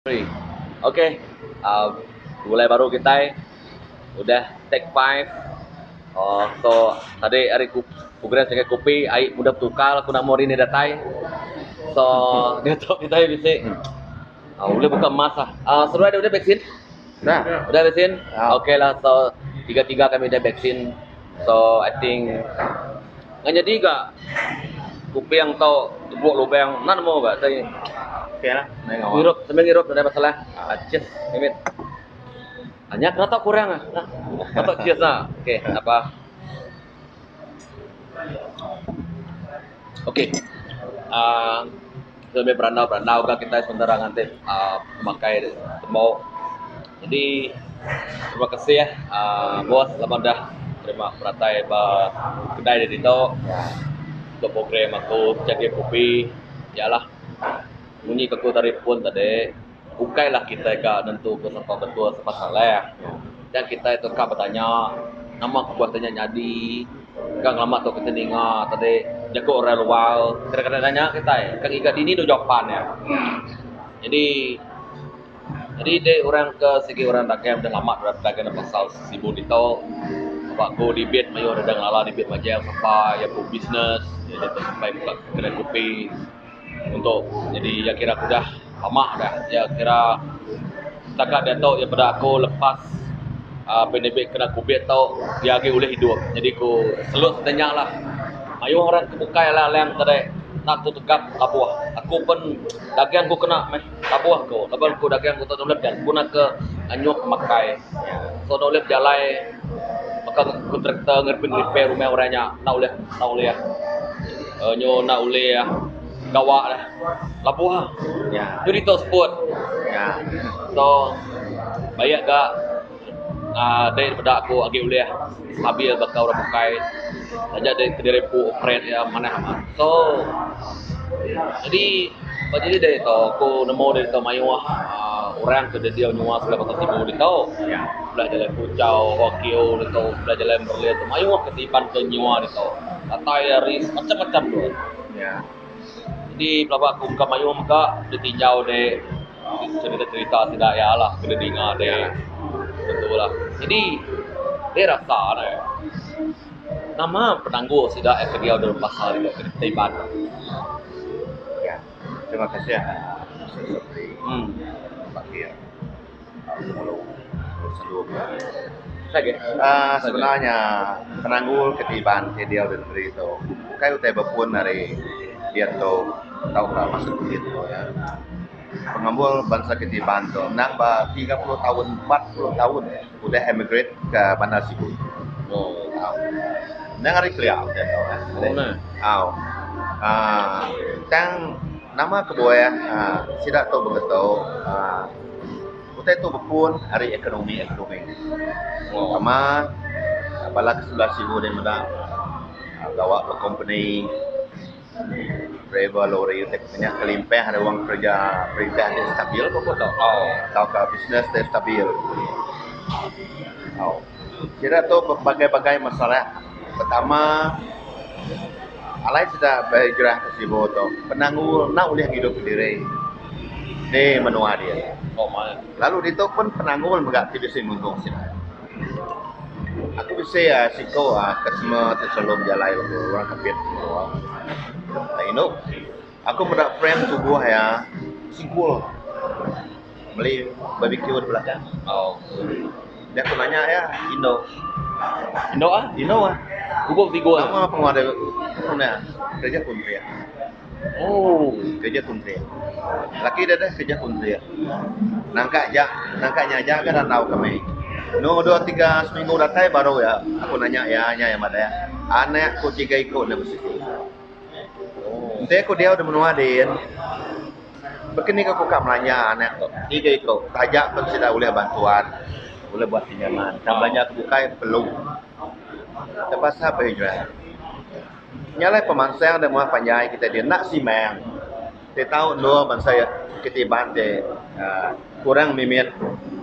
Three. Ok begulai baru kitai udah take five so tadi ari program ngagai kopi ai udah betukar ku nama hari ni datai so diatu kitai bisi ulih buka mask ah. Seduai udah vaksin? Udah. Udah vaksin? Ok lah so tiga tiga kami udah vaksin so I think ngan nyadi ga kuping tu tebuk lubang enda nemu ga tai. Okey lah. Ngirup sambil ngirup nadai masalah. Cheers mimit. Nya kena tau kurang ah. Kena tau cheers ah. Okey apa. Okey aaa sambil berandau berandau ga kitai sementara nganti aaa pemakai tembu. Jadi terima kasih aaa bos laban dah terima peratai ba kedai ditu untuk program aku chagir kopi yalah. Munyi ke aku tadi pun tadi ukai lah kitai ka nentu ke sapa betul sapa salah. Tang kitai tu ka betanya nama kebuah ti nya nyadi ka ngelama tu kitai ninga tadi jaku orang luar kadang kadang nanya kitai ka ngiga dini deh jawapan iya. Jadi jadi deh orang ke sigi orang dagang da lama dagang da pasal sibu ditu aba ku dibit mayuh deh ngelala dibit majang sapa iya ku business iya tu sampai muka kedai kopi. Untuk jadi iya kira aku dah lama dah iya kira setakat diatu iya peda aku lepas uhh pandemic kena covid tu iya agi ulih idup jadi ku selu sida nya lah. Mayuh orang ke bukai alang alang tadi enda tu tegap tabuh aku pun dagang ku kena meh tabuh ku laban ku dagang ku tu guna ke anyuh pemakai so ne ulih bejalai baka kontraktor ngeripin repair rumah orang nya enda ulih enda ulih. Nyu enda ulih gawa dah. Labuh ah. Nyu ditu seput. So bayak ga aaa dei peda aku agi ulih stabil baka orang bukai taja dei kediri empu operate iya manah amat. So jadi ba jadi dei tu aku nemu dei tu mayuh aaa orang ke diau nyua sebelah kota sibu ditu. Sebelah jalai Foochow, Hua Kio ditu, sebelah jalai Merlin tu mayuh ke Iban ke nyua ditu. Datai ari macam-macam tu. Jadi pelaba aku engka mayuh mega ditinjau de cerita-cerita sida iya lah kena dinga de tentu lah. Jadi de rasa ne nama penanggul sida ke diau dalam pasar ditu ke kitai Iban. Ya. Terima kasih Mr. Sabri. Hmm. Bagi Aaa sebenarnya penanggul ke ti Iban ti diau di nengeri tu ukai utai bepun ari diatu tauka masa covid tu ya. Pengambul bansa ke ti Iban tu endang ba 30 taun 40 taun udah emigrate ke bandar Sibu. Endang ari kelia utai tu. Au aaa tang nama kebuah aaa sida tu begitu aaa. Utai tu bepun ari ekonomi-ekonomi. Pertama, bala ke sebelah sibu deh meda gawa ba kompeni driver lori utai ke nya kelimpah ari wang kereja perintah ti stabil tauka bisnes ti stabil. Sida tu bebagai-bagai masalah. Pertama, alai sida berhijrah ke sibu tu penanggul enda ulih ngidup kediri di menua dia. Lalu ditu pun penanggul mega ti bisi nguntung sida. Aku bisi aaa siku aaa customer ti selalu bejalai orang Kapit. Inu aku meda frame tubuh iya singkul meli barbecue di belakang. Dia aku nanya iya indu. Indu ah? Indu ah. Gubuk sigur. Nama penguat dia nah kerja kuntrik. Oh, kerja kuntrik. Laki dia deh kerja kuntrik. Nangka ja, nangka nya aja ga randau kami. Nu dua tiga seminggu datai baru iya aku nanya iya nya iya madah anak ku tiga iku ne besiti. Enti aku diau da menua din, baka ni ku ka belanja anak tu tiga iku taja pun sida ulih bantuan, ulih buat pinjaman tang belanja ke bukai perlu. Terpaksa berhijrah. Nya alai pemansang da menua panjai kita din enda simang ti tau endur bansa kitai Iban ti uhh kurang mimit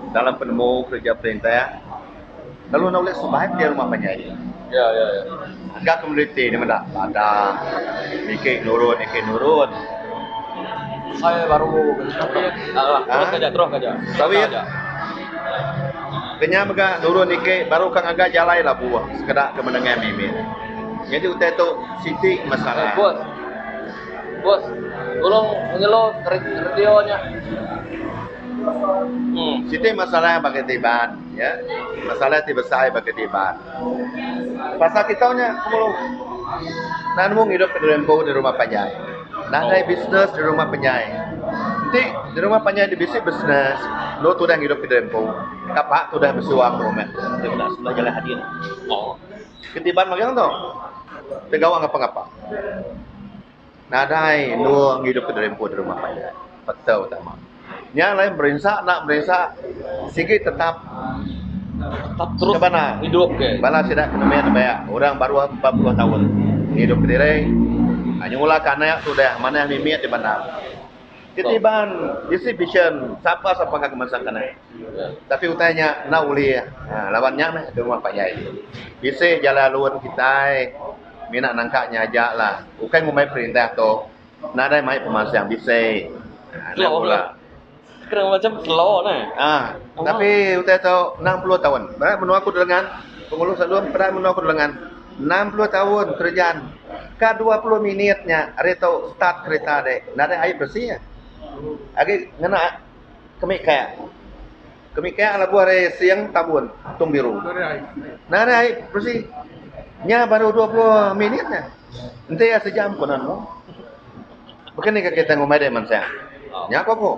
dalam penemu kereja perintah. Lalu enda ulih survive dia rumah panjai. Ya ya ya. Ga komuniti ne meda lada niki nurun niki nurun. Mansai baru terus aja terus aja. Sawit. Kenya mega nurun niki baru ka ngaga jalai labuh sekeda ke menengah mimit. Nyadi utai tu siti masalah. Bos. Bos, tolong ngelo radio nya. Hmm. Siti masalah bagi Iban, ya. Masalah ti besai bagi Iban. Pasal kita nya pengulu. Nan mung idup ke dirempu di rumah panjai. Nadai bisnes di rumah panjai. Enti di rumah panjai di bisi bisnes, endur tudah ngidup ke dirempu. Kapa tudah besuam rumah. Dia kena sebelah jalai hadin. Oh. Ketiban magang tu. Tegawa ngapa-ngapa. Nadai endur ngidup ke diri empu di rumah panjai. Faktor utama. Nya alai merinsa enda merinsa sigi tetap Tetap terus Ke bana hidup ke. Bala sida ke nembiak nembiak orang baruh 40 taun ngidup kediri nyengula ke anak tudah manah mimit di bandar. Ketiban bisi vision sapa sapa ka kemansang ke anak. Tapi utai nya enda ulih laban nya meh rumah panjai. Bisi jalai alun kitai mina nangka nya aja lah. Ukai ngumbai perintah tu nadai mai pemansang bisi. Slow lah. Kena macam slow neh. Ah, tapi utai tu 60 taun. Ba menua aku delengan, pengulu Sandung peda menua aku delengan. 60 taun kerejaan ka 20 minit nya ari tu start kereta dek nadai ai beresi. Agi ngena kemi kaya. Kemi kaya lebuh ari Sieng Tambun Tung Biru. Nadai ai beresi. Nya baru 20 minit nya. Enti iya sejam pun anu. Baka ni ka kita ngumbai dek mansang. Nya ko aku.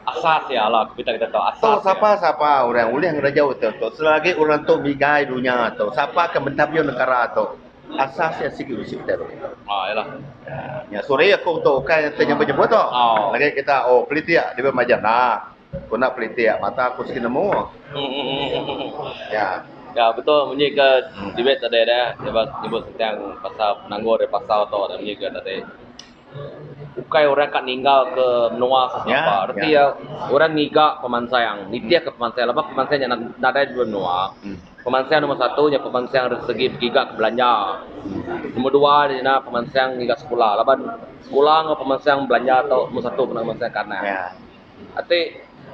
Asas iya lah kita kita tahu asas. Tu sapa sapa orang ulih ngereja utai tu selagi orang tu migai dunya tu sapa ke mentadbir negara tu asas iya sigi bisi utai tu. Ah yalah. Nya sorry aku tu ukai ti nyebut nyebut tu. Oh. Lagi kita oh pelitik dia majak nah. Ku enda pelitik mata aku sigi nemu. Ya. Ya betul munyi ke debate tadi dah nyebut tentang pasal penanggul ari pasal tu munyi ke tadi. Ukai orang ka ninggal ke menua ke Ya, sapa. Reti ya. iya orang ngiga pemansang, nitih ke pemansang laban pemansang nya nadai dulu menua. Hmm. Pemansang nombor satu nya pemansang ari segi begiga ke belanja. Nombor dua nya pemansang ngiga sekula laban sekula enggau pemansang belanja tu nombor satu kena pemansang ke anak. Ya. Ati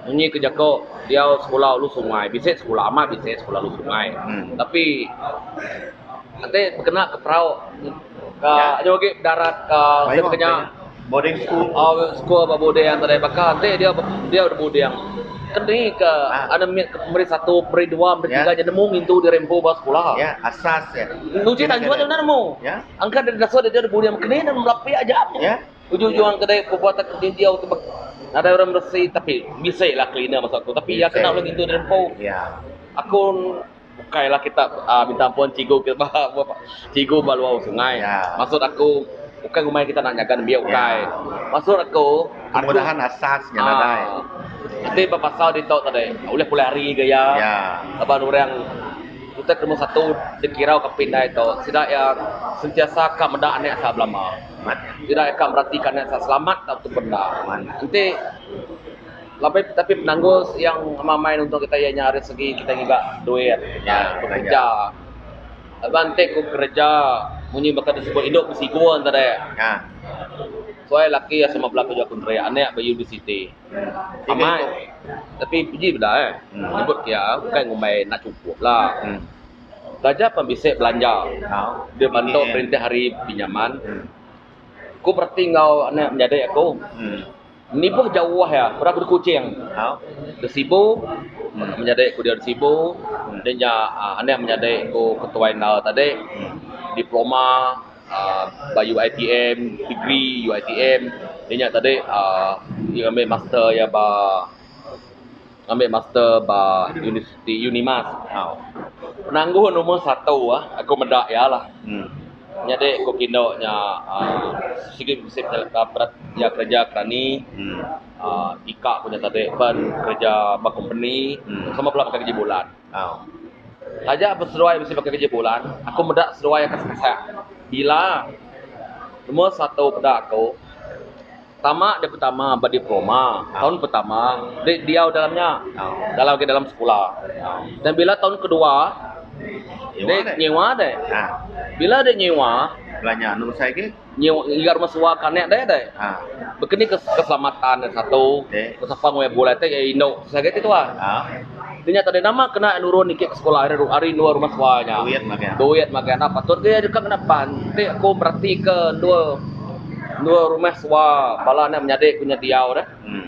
munyi ke jako diau sekula ulu sungai bisi sekula amat bisi sekula ulu sungai Hmm. tapi ati bekena ke perau ka Ya. nyau agi bedarat ka Mayuh bekenya boarding school. Oh sekul ba buding tadi baka enti dia dia udah buding keni ke Ah. anu mit ke meri satu meri dua meri Ya. tiga nya nemu ngintu diri empu ba sekula. Ya, asas ya. Nguji tanjung nya nemu. Ya. Angka dia dasuh dia udah buding keni ne melapi aja. Ya. Ujung-ujung kedai perbuatan kerja dia tu nadai orang beresi tapi bisi lah cleaner maksud aku tapi ya kena ulih ngintu diri empu. Ya. Aku ukai lah kita uh, minta ampun cikgu kita cikgu ba luar sungai. Ya. Maksud aku bukan ngumbai kita nak nyaga nembiak ukai. Ya. Maksud aku Kemudahan asasnya nadai. Ah, Nanti pasal ditu tadi ulih pulai hari ke ya. Ya. Laban orang utai ke nombor satu dikirau ke pindai tu sida iya sentiasa ka meda anek sa belama. Sida ka meratika anek sa selamat tauka benda. Enti laban tapi penanggul yang amai nuntung kita iya nya ari segi kita ngiga duit Ya, bekerja. Laban enti ku kereja munyi baka disebut indu besigung tadi. Ya. Suai laki iya sama bela kereja kontrak anek ba universiti. Amai. Tapi piji beda eh. Hmm. Nyebut kia bukai ngumbai enda cukup lah. Hmm. Taja pan bisi belanja. Au. Dia bantu Yeah. perintah hari pinjaman. Hmm. Ku bereti enggau anak menyadi aku. Hmm. Nibuh jauh iya peda ku di Kuching. Au. Di Sibu Hmm. menyadi ku dia di Sibu. Hmm. Dia nya anak menyadi ku ketuai enda tadi. Hmm. Diploma uhh ba UiTM, degree UiTM. Dia nya tadi uhh iya ngambi master iya ba ngambi master ba Universiti Unimas. Au. Penangguh nombor satu uhh aku meda iya lah. Hmm. Nyadi ku kindu nya uhh sigi bisi iya kereja kerani Hmm. uhh ika ku nya tadi pen kereja ba kompeni Hmm. sama bela pakai gaji bulan. Au. Taja pun seduai bisi pakai gaji bulan, aku meda seduai akan sesak. Bila nombor satu peda aku, tama dia pertama ba diploma, tahun pertama dia diau dalam nya, dalam ke dalam sekula. Dan bila tahun kedua, Nyewa dia deh. nyewa deh. Ah. Bila dia nyewa, Belanja anu besai agi. Nyiu ngiga rumah suwa ke anak deh deh. Ha. Bekeni ke keselamatan satu. Okay. Sapa ngui bulai te indu besai agi ti tuan. Ha. Nya tadi nama kena nurun niki ke sekolah ari ari endur rumah suwa nya. Duit magang. Duit magang enda patut ke deka ngena ban ti aku mereti ke endur endur rumah suwa bala anak menyadi ku nya diau deh. Hmm.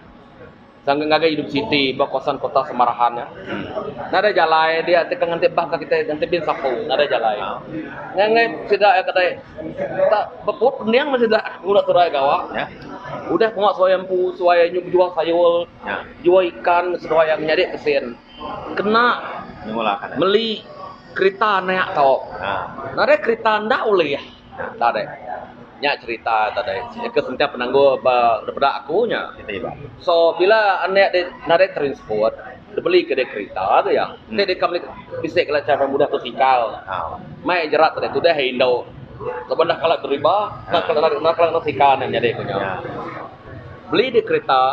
Sangka ngagai universiti ba kawasan kota Samarahan nya. Hmm. Nadai jalai dia ti ka nganti bah ka kitai nganti bin sapu nadai jalai. Ngangai sida iya kadai tak beput pening meh sida nguna surai gawa. Ya. Udah pengawa suai empu suai nyu bejual sayur. Nya. Jual ikan seduai iya menyadi kesin. Kena meli kerita anak tu. Nadai kerita enda ulih. Tadi. Nya cerita tadi. Ke sentang penanggul ba peda aku nya. So bila anak dia nadai transport, dia beli ke dia kerita tu iya. Enti dia ka meli bisi kala cara mudah tosikal. Mai jerat tadi tudah indu. Laban dah kala deriba, enda kala enda kala ngena sikal nya menyadi ku nya. Beli dia kerita.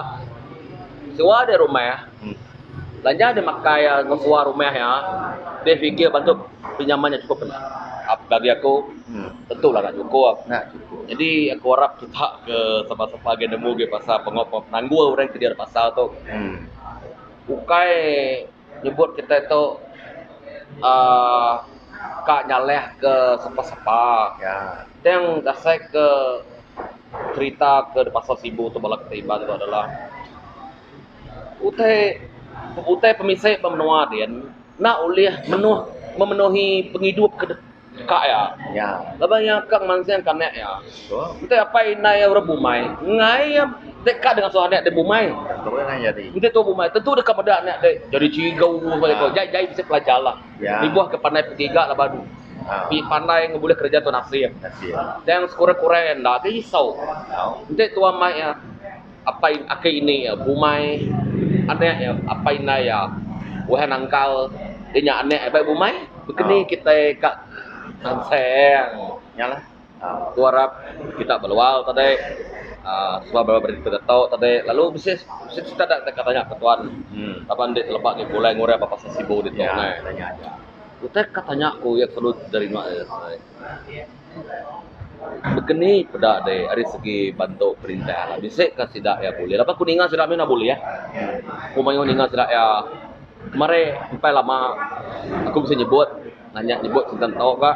Suwa dia rumah, belanja dia makai iya enggau suwa rumah iya, dia fikir bantu pinjaman nya chukup ke enda. Bagi aku, tentu lah enda chukup. Jadi aku arap kita ke sapa-sapa agi nemu agi pasal pengawa penanggul orang ke diau da pasar tu. Ukai nyebut kitai tu uhh ka nyalah ke sapa-sapa. Tang dasai ke Cherita ke pasal Sibu tu bala kitai Iban tu adalah utai utai pemisi ba menua din enda ulih menuh memenuhi pengidup ke deka iya. Laban iya ka ngemansang ke anak iya. Enti apai indai iya orang bumai enggai iya deka ngasuh anak deh bumai. Enti tuai bumai tentu deka meda anak deh jadi cigu jai jai bisi pelajar lah. Lebuh ke pandai pegiga laban Ti pandai ngebulih kereja tu nasib. Tang sekurang-kurang enda ke isau. Enti tua mai iya apai aki ini iya bumai anak iya apai indai iya wahai nangkal iya nya anak iya bai bumai bekeni kitai ka mansang. Ku arap kita beluar tadi uhh sebab bala berita ditu tadi lalu bisi bisi sekeda ka tanya ke tuan laban enti teleba agi begulai ngurang ba pasar sibu ditu neh. Utai ka tanya ku iya selalu nerima Bekeni peda deh ari segi bantu perintah lah bisi ka sida iya bulih laban ku ninga sida mih enda bulih. Ku mayuh ninga sida iya kemari empai lama aku bisi nyebut nanya nyebut sentang tu ka.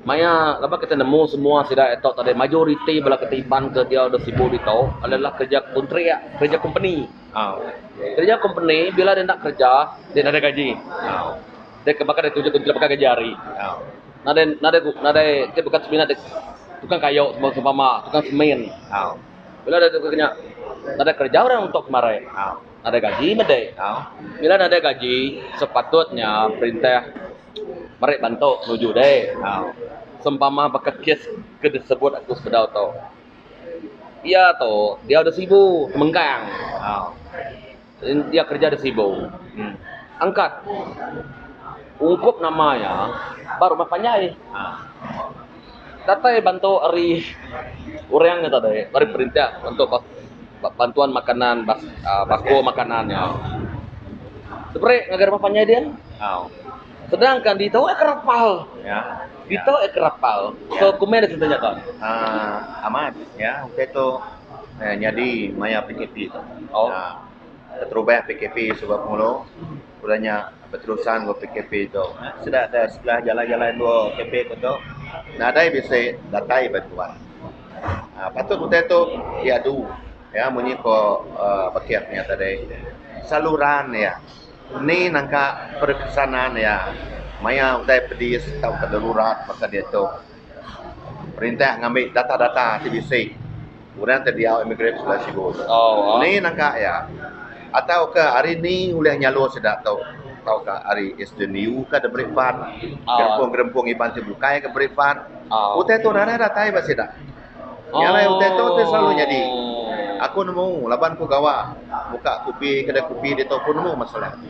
Maya laban kita nemu semua sida ito tadi majoriti bala kita Iban ke diau da Sibu ditu adalah kerja kontrak, kerja kompeni. Kerja kompeni bila dia enda kerja dia nadai gaji. Dia ke baka dia kerja kontrak baka gaji hari. Nadai nadai nadai ti baka semina tukang kayu sempama tukang semen. Bila dia tukang nya nadai kerja orang untuk kemarin. Nadai gaji meh deh. Bila nadai gaji sepatutnya perintah Meri bantu nuju deh. Sempama baka kes ke disebut aku sebedau tu. Iya tu diau da Sibu, Temenggang. Iya kereja da Sibu. Angkat ungkup nama iya ba rumah panjai. Datai bantu ari orang nya tadi, ari perintah untuk bantuan makanan bakul makanan nya. Diberi ngagai rumah panjai din. Sedangkan ditu eh kerapal. Ditu eh kerapal. So ku meh cerita nya tuan. Aaa amat ya utai tu nyadi maya PKP tu. Keterubah PKP suba pengulo udah nya beterusan enggau PKP tu. Sida da sebelah jalai-jalai endur KP ku tu nadai bisi datai bantuan. Aaa patut utai tu diadu ya munyi ko aaa bakih nya tadi saluran iya ni nangka perkesanan iya maya utai pedis tauka darurat baka diatu. Perintah ngambi data-data ti bisi orang ti diau imigran sebelah sibu tu. Ni nangka iya atauka ari ni ulih nyalur sida tu tauka ari SDNU ka diberi fund, gerempung-gerempung Iban ti bukai ka beri fund. Utai tu nadai datai ba sida. Nya alai utai tu ti selalu nyadi. Aku nemu laban ku gawa muka kupi kedai kupi ditu ku nemu masalah tu.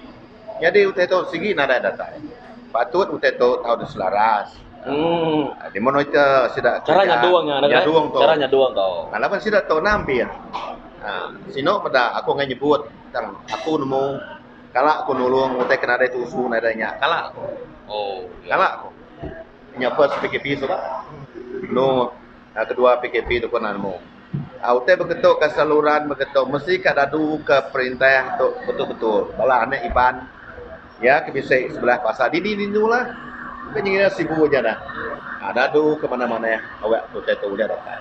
Nyadi utai tu sigi nadai datai. Patut utai tu tau diselaras. Dimonitor sida Cara nyadung nya nyadung tu. Cara nyadung tu. Laban sida tu nampil. Sinu meda aku ngai nyebut tang aku nemu kala aku nulung utai ke nadai tusu nadai nya kala aku. Kala aku. Nya first PKP suba. Nu kedua PKP tu ku nemu. Utai begitu ka saluran begitu mesti ka dadu ka perintah tu betul-betul bala anak Iban iya ke bisi sebelah pasar dini dini lah. Bukai ngira Sibu aja dah. Dadu ke manah-manah awak ke utai tu ulih datai.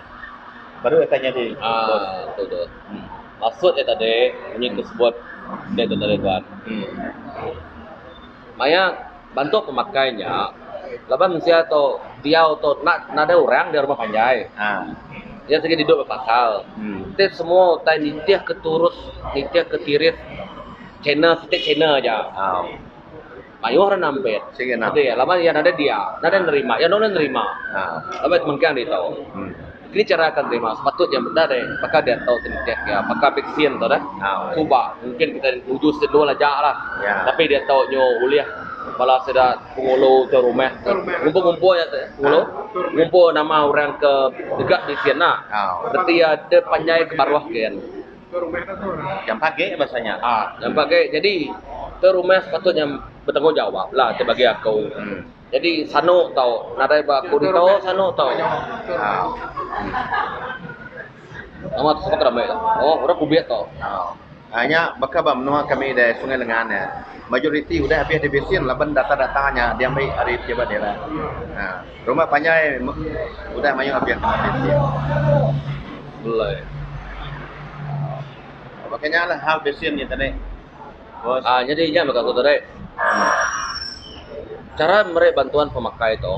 Baru deka nyadi bos. Betul tu. Maksud iya tadi munyi ke sebut nya tu tadi tuan. Maya bantu pemakai nya laban mensia tu diau tu enda nadai orang di rumah panjai. Iya sigi didup ba pasar. Enti semua utai nitih ke turus nitih ke tiris channel siti channel aja. Mayuh orang nampit. Enti laban iya nadai dia nadai nerima iya enda ulih nerima laban mengkang ditu. Kini chara ka nerima sepatut nya meda deh baka diatu ti nitih iya baka vaksin tu deh suba mungkin kita nuju siti endur aja lah tapi diatu nyu ulih bala sida pengulu tu rumah ngumpul ngumpul nya pengulu ngumpul nama orang ke deka vaksin lah reti iya deh panjai ke baruh gin. Jampat agi basa nya. Jampat agi jadi tu rumah sepatut nya betanggungjawab lah ti bagi aku. Jadi sanu tau nadai ba aku ditu sanu tau. Nama tu sapa ke rami tu. Oh orang kubit tau. Haa nya baka ba menua kami da Sungai Lengan ne majoriti udah abih divisin laban data-data nya diambi ari pejabat daerah. Haa rumah panjai udah mayuh abih kena visin. Belai. Baka nya lah hal visin nya tadi. Haa nyadi nya mega aku tadi. Cara meri bantuan pemakai tu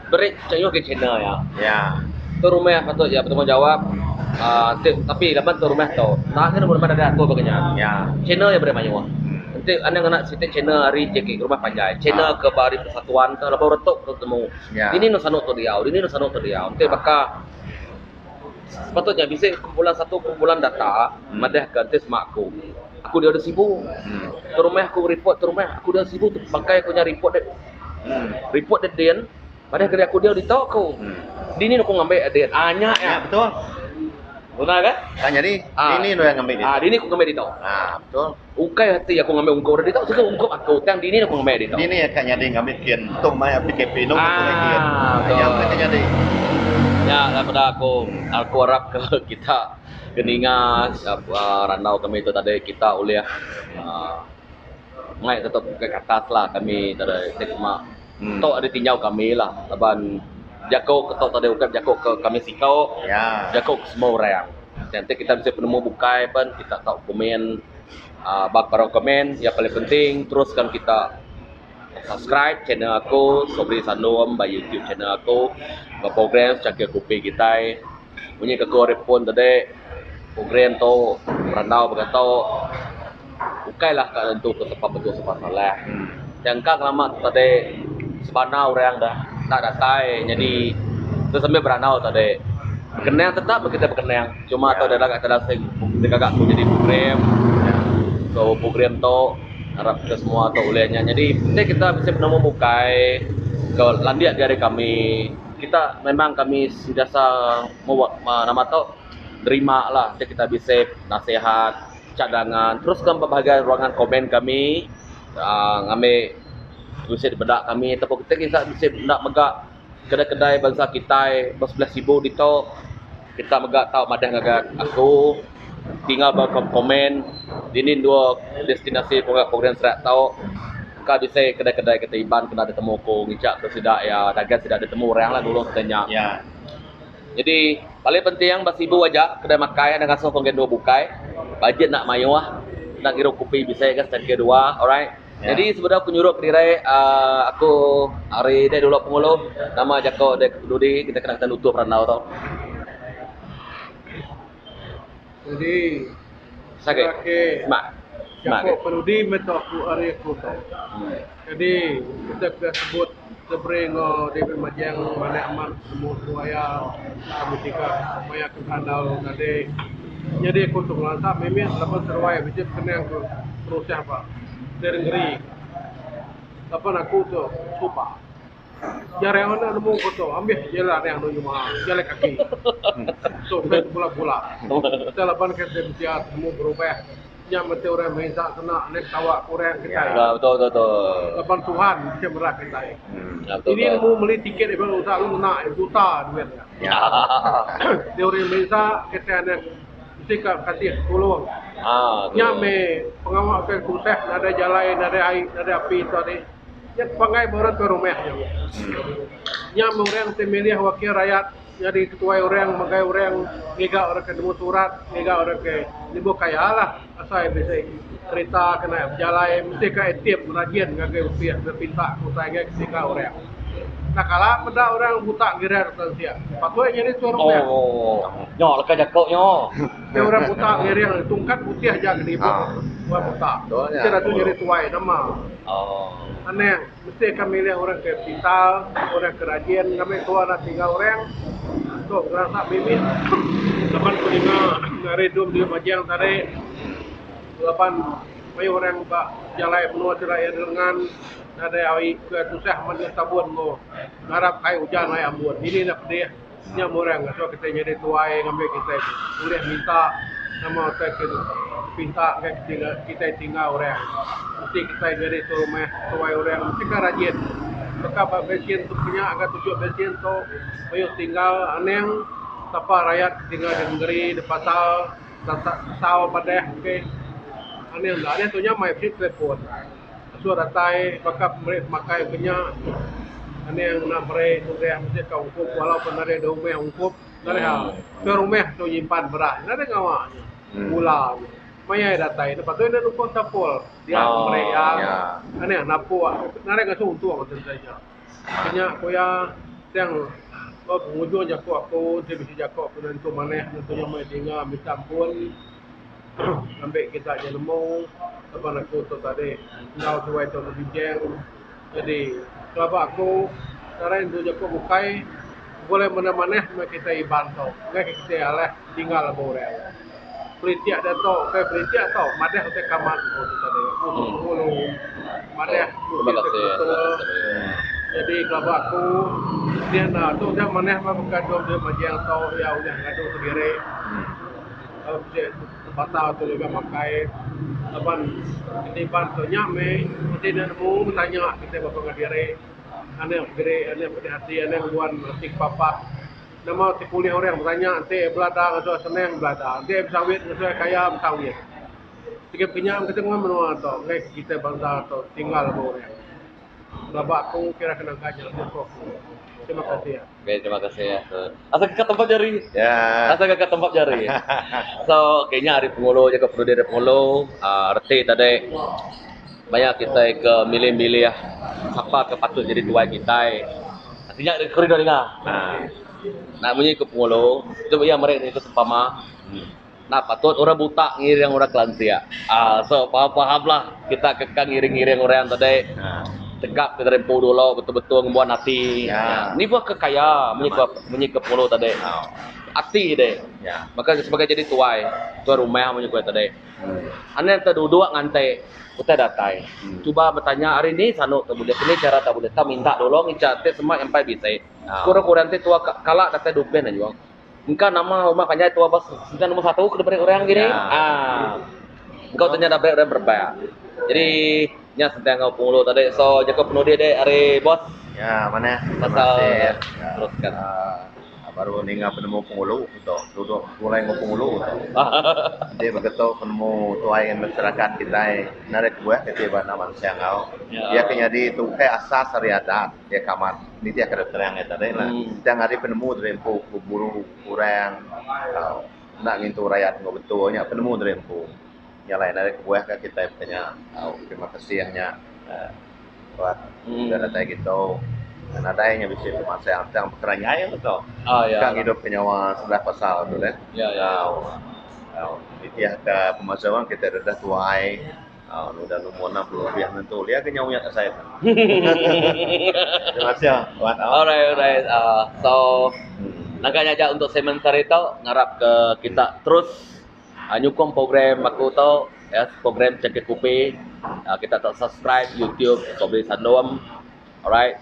beri chayuh agi channel iya. Ya. Tu rumah patut iya betanggungjawab aaa ti tapi laban tu rumah tu enda agi rumah nadai atur baka nya. Ya. Channel iya beri mayuh. Enti anang ngena siti channel ari JK rumah panjai channel ke ba ari persatuan ke laban orang tu ke temu. Ya. Dini nu sanu tu diau dini nu sanu tu diau enti baka Sepatut nya bisi kumpulan satu kumpulan data madah ka enti sema aku. Aku diau da Sibu. Tu rumah aku report tu rumah aku diau Sibu tu bangkai aku nya report dek. Report dek din madah ka aku diau ditu aku. Dini aku ngambi din. Ah nya ya. Betul. Guna ka? Tak nyadi. Dini nu ngambi ditu. Ah dini aku ngambi ditu. Ah betul. Ukai ati aku ngambi ungkup ira ditu sigi ungkup aku tang dini aku ngambi ditu. Dini akan nyadi ngambi kin tu mai PKP inu aku pulai kin. Betul. Nya akan nyadi. Nya lah peda aku aku arap ke kita ke ninga randau kami tu tadi kita ulih aaa mai tetap ke atas lah kami tadi ti cuma tu ari tinjau kami lah laban jaku ke tu tadi ukai jaku ke kami siko jaku ke semua orang. Enti kita bisi penemu bukai pen kita tau komen. Ba baruh komen yang paling penting teruskan kita subscribe channel aku Sobri Sandom ba YouTube channel aku ba program secangkir kopi kitai munyi ke aku ari pun tadi program tu berandau baka tu ukai lah ka nentu ke sapa betul sapa salah jangka ngelama tu tadi sebana orang dah enda datai nyadi sambil berandau tadi bekenang tetap meh kitai bekenang. Cuma tu adalah kat dalam sing digaga aku jadi program. So program tu harap ke semua tu ulih nya. Jadi enti kita bisi penemu bukai ke landik agi ari kami, kita memang kami sentiasa nama tu nerima lah enti kita bisi nasihat, cadangan teruskan ba bahagian ruangan komen kami aaa ngambi bisi dipeda kami ataupun kita kisa bisi enda mega kedai-kedai bansa kitai ba sebelah sibu ditu kita mega tau madah ngagai aku tinggal ba komen dini endur destinasi program serak tau ka bisi kedai-kedai kitai Iban kena ditemu ku ngicha ke sida iya dagang sida ditemu orang lah nulung sida nya. Jadi paling penting ba sibu aja kedai makai anang ngasuh ngagai endur bukai bajet enda mayuh enda ngirup kopi bisi ga secangkir dua alright. Nyadi sebedau aku nyuruk kediri aaa aku ari deh dulu pengulu nama jako deh ke penudi kita kena kita nutup randau tu. Jadi Sagi. Okey. Semak. Semak. Jako penudi meh tu aku ari aku tu. Jadi kita ke sebut Sebri enggau David Majang manah amat nemu seduai iya kami tiga maya ke berandau tadi. Nyadi aku tu ngelansa mimit laban seduai bisi bekenang ke penusah ba nengeri. Laban aku tu suba jarang enda nemu ku tu ambih jalan anang anu nyuma jalai kaki. Tu ukai bula-bula. Kita laban ke bisi nemu berubah. Nya mesti orang merinsa kena enda ketawa ke orang kitai. Ya betul betul betul. Laban Tuhan bisi merat kitai. Ya betul. Ini nemu meli tiket iban usa lalu ngena juta duit nya. Ya. Ti orang merinsa kitai anang bisi ka kasih tulung. Ah, Nya meh pengawa ke tusah nadai jalai nadai ai nadai api tu tadi. Nya pangai ba orang tuai rumah nya. Nya meh orang ti milih wakil rayat Nyadi ketuai orang megai orang ngiga orang ke nemu surat, ngiga orang ke nyebut kaya lah asai bisi kerita kena bejalai mesti ka aktif rajin ngagai upih bepinta ke utai ngagai ketinggal orang. Enda kala meda orang buta ngiring tan sia. Patut nyadi tuai rumah. Oh, nyo leka jako nyo. Ti orang buta ngiring tungkat putih aja ke dibup orang buta. Ti ratu nyadi tuai nama. Oh. Anang. Mesti ka milih orang ke pintar, orang ke rajin ngambi tua enda tinggal orang. Tu ngerasa mimit laban ku ninga ari dum diu majang tadi laban mayuh orang ba jalai menua sida iya dilengan nadai ai ke tusah men deh tabun enggau ngarap ai ujan ai ambun. Dini enda pedih nya meh orang ngasuh kitai nyadi tuai ngambi kitai ulih minta nama utai ke pinta ngagai kitai tinggal orang. Mesti kitai nyadi tuai rumah tuai orang mesti ka rajin baka ba vaksin tu kinya ga tuju vaksin tu mayuh tinggal anang sapa rayat ke tinggal di nengeri di pasar tasau padah okey anang enda anang tu nya mai bisi telefon. Asuh datai baka pemeri pemakai ke nya aning enda meri tudah mesti ka ungkup walaupun nadai da rumah ungkup nadai hal. Ke rumah tu nyimpan beras nadai ngawa nya gula nya. Maya iya datai ne patut enda nukung tapul dia meri iya aning napuk nadai ngasuh untung tentu nya. Ke nya ku iya tang ba pengujung jaku aku enti bisi jaku aku nentu manah nentu nya meh dinga minta ampun. Ngambi kita nya nemu laban aku tu tadi enggau seduai tu bebinchang. Jadi pelaba aku nadai entu jaku bukai begulai manah manah meh kitai Iban tu enggai ke kitai alah tinggal ba orang. Politik diatu kai politik tau madah utai kaman ku tu tadi aku tu penghulu madah Terima utai kasih. betul. Jadi pelaba aku dia enda tu udah manah meh baka dom dom majang tu iya ulih ngadu kediri. Bata tu mega makai laban enti iban tu nya meh enti ne nemu betanya kitai ba pangan diri anih pegeri anih pedih ati anih ngembuan ati kepapas nama ti pulih orang betanya enti belada ngasoh senang belada enti besawit ngasoh kaya besawit. Sigi pekenya kitai ngan menua tu enggai kitai bansa tu tinggal ba orang. Pelaba aku kira ke nangka nya jako aku. Terima kasih. Okay, terima kasih ya. Asa ke tempat jari. Ya. Asa ke tempat jari. So, okay nya ari pengulu jaga perlu dari pengulu, uh, reti tadi maya kitai ke milih-milih sapa ke patut jadi tuai kitai. Artinya koridor ninga. Nah munyi ke pengulu, tu iya meri ni sempama. Enda patut orang buta ngiring orang kelansik. Aaa so faham-faham lah kita ke ka ngiring-ngiring orang tadi. Tegap ke diri empu dulu betul-betul ngembuan ati. Ni buah ke kaya munyi ke munyi ke pulu tadi. Ati deh. Maka sebagai jadi tuai, tuai rumah munyi ku tadi. Anang te duduk nganti utai datai. Cuba betanya ari ni sanu te bulih, keni cara te bulih. Tau minta dulu ngicha ti sema empai bisi. Kurang-kurang ti tua kala datai dupin aja. Engka nama rumah panjai tua ba engka nombor satu ke diberi orang gini. Ah. Engka tu nya diberi orang berebak. Jadi nya sentang enggau pengulu tadi. So jaku penudi dek ari bos. Ya manah. Pasal Ya. teruskan. Uh, baru ninga penemu pengulu tu duduk begulai enggau pengulu tu. Enti begitu penemu tuai masyarakat kitai narit buah ke ti ba anak mansang au. Ya. Iya ke nyadi tu ukai asas ari adat. Iya ke amat nitih ke terang iya tadi lah. Tang ari penemu diri empu beburu orang tau enda ngintu rayat enggau betul nya penemu diri empu. Nya alai nadai kebuah ka kitai betanya tau terima kasih nya uhh buat udah datai kitu. Nadai nya bisi pemansang tang bekeranjai meh tu. Ka ngidup ke nyawa sebelah pasal tu deh. Tau nitih ka pemansang kitai dah tuai. Au udah lumur 60 lebih nentu ulih agi nyau uyat asai tu. Terima kasih tuan. Alright alright. Uh, so nangka nya aja untuk segmen sehari tu ngarap ke kita terus uh, nyukung program aku tu ya program Cengkeh Kupi. Uh, kita tak subscribe YouTube Sobri Sandom. Alright.